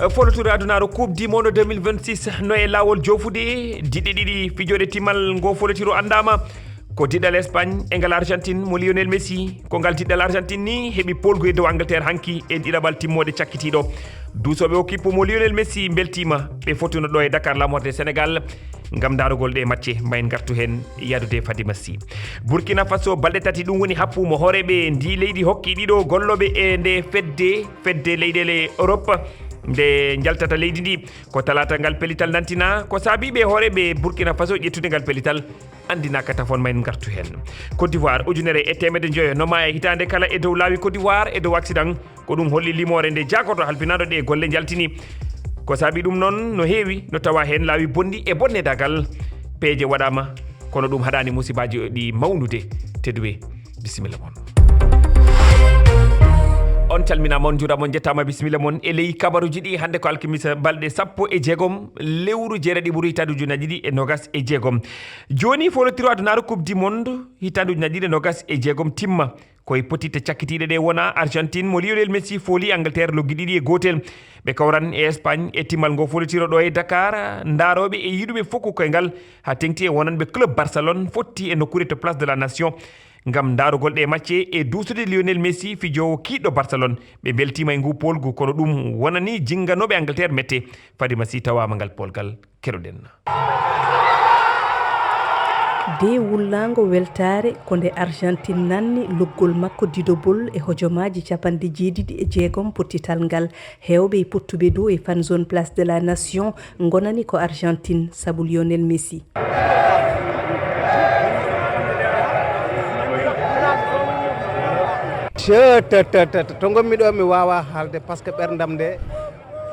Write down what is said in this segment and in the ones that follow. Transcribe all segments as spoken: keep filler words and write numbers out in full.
Foloture adunaaru Coupe du Monde deux mille vingt-six no e laawol joofude. Diɗɗe ɗiɗi fijooɗe timmal ngoo folotiro anndaama. Ko diɗɗal Espagne e ngal Argentine mo Lionel Messi. Ko ngal diɗɗal Argentine ni heɓi poolgu e dow Angleterre hanki e ɗiɗaɓal timmooɗe cakkitiiɗo. Duusooɓe o kippu mo Lionel Messi mbeltiima. Ɓe fotuno ɗo e Dakar lamorde Sénégal ngam ndaarugol ɗe matche. Mbayen ngartu heen yaadude Fadima Sy. Burkina Faso balɗe tati ɗum woni happu mo hooreeɓe ndi leydi hokki ɗiɗo gollooɓe e nde fedde, fedde leyɗeele Europe. Nde njaltata leydi ndi ko talaata ngal pellital nantina, ko saabii ɓe hooreeɓe Burkina Faso ƴettude ngal pellital anndinaaka tafon. Mbayen ngartu heen. Côte d'Ivoire ujunere e teemedde njoyo no maaya hitaande kala e dow laawi Côte d'Ivoire e dow accident. Ko ɗum holli limoore nde jaakoto halfinaaɗo ɗe golle njaltini. Ko saabii ɗum noon no heewi, no tawa heen laawi bonɗi e bonnedaagal. Peeje waɗaama, kono ɗum haɗaani musibaaji ɗi mawnude. Tedduɓe, bisimilla mon. On calminaama, on njuuraama, on njettaama, bisimilla mon e ley kabaruuji ɗi. Hannde ko alkimisa, balɗe sappo e jeegom lewru jeereɗiɓuru hitaande ujunnaaji ɗiɗi e noogas e jeegom. Jooni folotiro adunaaru Coupe du Monde hitaande ujunnaaji ɗiɗi e noogas e jeegom timma. Ko e pottitte cakkitiiɗe ɗe wona Argentine mo Lionel Messi fooli Angleterre loggi ɗiɗi e gootel. Ɓe kawran e Espagne e timmal ngo folotiro ɗo e Dakar. Ndaarooɓe e yiɗuɓe fof ko koyngal haa teŋti e wonanɓe club Barcelone fotti e nokkuure to Place de la Nation ngam ndaarugol ɗe matche e duusude Lionel Messi, fijoowo kiiɗɗo Barcelone. Ɓe mbeltiima e ngu poolgu, kono ɗum wonani jinnganooɓe Angleterre mette. Fadima Sy tawaama ngal poolgal, keɗoɗen. De wullaango weltaare ko nde Argentine nanni loggol makko didobol e hojomaaji capanɗe jeeɗiɗi e jeegom pottital ngal. Heewɓe e pottuɓe dow e fan zone Place de la Nation ngonani ko Argentine sabu Lionel Messi. Cettt, to ngonmi ɗo mi waawaa haalde, par ce que ɓerndam nde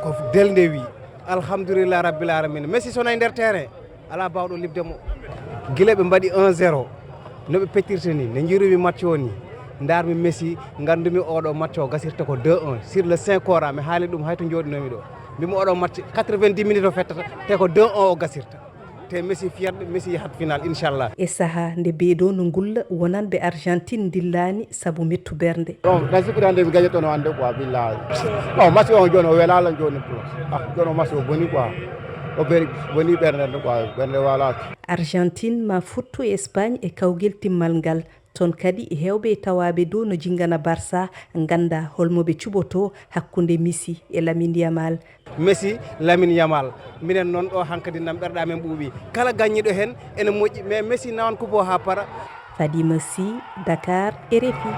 ko del nde wi. Alhamdulillah rabbil alamina. Messi so nani nder terrain, alaa baawɗo liɓde mo. Gila ɓe mbaɗi un zéro, no ɓe pettirta ni, nde njiirumi match o ni, ndaarmi Messi, nganndumi oɗo match o gasirta ko deux un. Sur le Saint Coran, mi haali ɗum hay to njooɗinomi ɗo. Mbimi oɗo match quatre-vingt-dix minutes o fettata, te ko deux un o gasirta. Te Messi fiyat, Messi yahat final, inchallah. E sahaa nde ɓeeɗo no ngulla, wonanɓe Argentine ndillaani sabu mettu bernde. Bon, tan sikkude hannde mi gañotono hannde quoi, billahi. Bon, match o jooni o welaala jooni pour. Ah, jooni o match o boni quoi. O beri, boni ɓernde quoi, ɓernde walaaki. Argentine ma fottu e Espagne e kawgel timmal ngal. Toon kadi heewɓe e tawaaɓe dow no jinngana Barça, ngannda holmo ɓe cuɓoto hakkunde Messi e Lamine Yamal. Messi, Lamine Yamal. Minen noon ɗo hankadi nam ɓerɗe amen ɓuuɓi. Kala gaññiiɗo heen ene moƴƴi, mais Messi nawan kubo haa para. Fadima Sy, Dakar, R F I.